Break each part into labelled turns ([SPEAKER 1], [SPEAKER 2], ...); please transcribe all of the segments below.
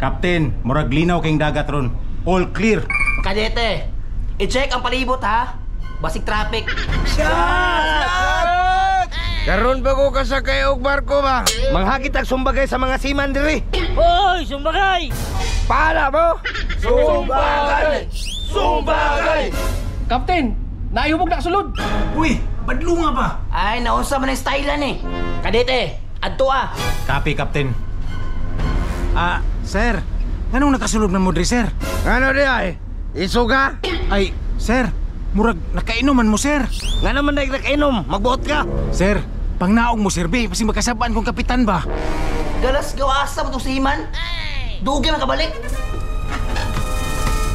[SPEAKER 1] Captain, murag linaw kayong dagat ron. All clear.
[SPEAKER 2] Kadete, i-check ang palibot ha. Basig traffic.
[SPEAKER 3] Karon pa ko kasakay og barko ba?
[SPEAKER 4] Manghagit ang sumbagay sa mga seaman diri.
[SPEAKER 5] Hoy, sumbagay!
[SPEAKER 4] Paala mo!
[SPEAKER 3] Sumbagay! Sumbagay!
[SPEAKER 6] Captain, naihubog na kasulod.
[SPEAKER 1] Uy, badlo nga ba?
[SPEAKER 2] Ay, naunsa man ang stylan eh. Kadete, adto ah.
[SPEAKER 1] Copy, Captain. Ah, sir. Nganong nakasulod man mo diri, sir?
[SPEAKER 3] Ano di ay? Isuga?
[SPEAKER 1] Ay, sir. Murag nakainuman mo, sir.
[SPEAKER 4] Nga naman na nakainom, magbuot ka.
[SPEAKER 1] Sir, pangnaog mo, sir, be. Kasi magkasabaan kong kapitan ba?
[SPEAKER 2] Galas gawasa mo tong seaman. Dugi man kabalik.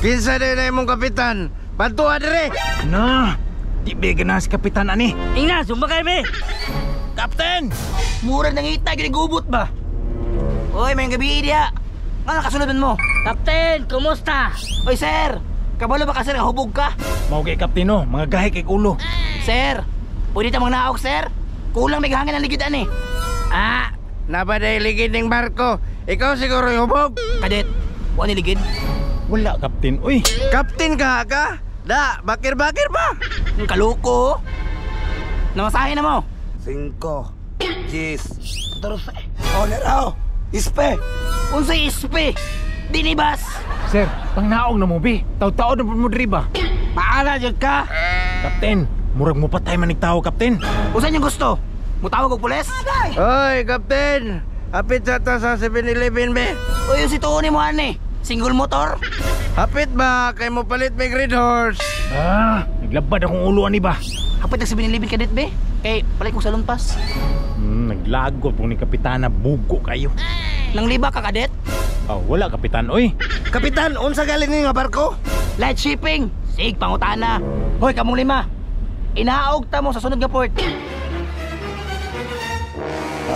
[SPEAKER 3] Kinsa di na imong kapitan? Bantuan dire!
[SPEAKER 1] Na, di ba ganahan si kapitan ani?
[SPEAKER 5] Ingna, sumbagay me!
[SPEAKER 1] Captain!
[SPEAKER 2] Mura nang ita, ginigubot ba? Oy, may gabi diya. Nga nakasulod man mo?
[SPEAKER 5] Captain, kumusta?
[SPEAKER 2] Oy, sir. Kabalo ba ka, sir? Hubog ka?
[SPEAKER 1] Mao kay Captain no, mga gahi kay ulo.
[SPEAKER 2] Sir, pwede ta mangnaog, sir? Kulang may hangin ang ligidan eh.
[SPEAKER 3] Ah! Nabaday ligid ning barko. Ikaw siguro hubog.
[SPEAKER 2] Kadet, wa ni ligid.
[SPEAKER 1] Wala, Captain. Uy,
[SPEAKER 3] Captain ka ka? Da, bakir-bakir pa.
[SPEAKER 2] Ang kaloko. Namasahe na mo.
[SPEAKER 4] 5, 10, 14. Oh, laraw! Ispe!
[SPEAKER 2] Unsay ispe? Dinibas.
[SPEAKER 1] Sir, pangnaog na mo, be. Taw-taon na po mo diri ba?
[SPEAKER 4] Paala jud ka!
[SPEAKER 1] Captain, murag mo patay manig tao, Captain.
[SPEAKER 2] Usan yung gusto? Mutawag og pulis?
[SPEAKER 3] Oy, Captain! Hapit sa ta sa 7-Eleven be.
[SPEAKER 2] Uy, yung si Tony mo ani. Single motor?
[SPEAKER 3] Hapit ba kay mo palit may Red Horse?
[SPEAKER 1] Ah, naglabad akong ulo ani ba?
[SPEAKER 2] Hapit na 7-Eleven kadet be. Kay palit kong salon pass.
[SPEAKER 1] Naglagot po ni Kapitana, bugo kayo.
[SPEAKER 2] Nang liba ka kadet?
[SPEAKER 1] Oh, wala kapitan, oy.
[SPEAKER 4] Kapitan, unsa galing ni nga barko?
[SPEAKER 2] Light shipping. Sig pangutana. Hoy, kamong lima. Inaog ta mo sa sunod nga port.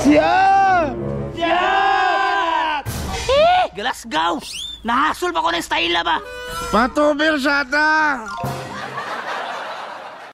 [SPEAKER 3] Siya!
[SPEAKER 2] Eh, Glasgow. Nahasol pa ko ng style ba?
[SPEAKER 3] Patubir sa ta!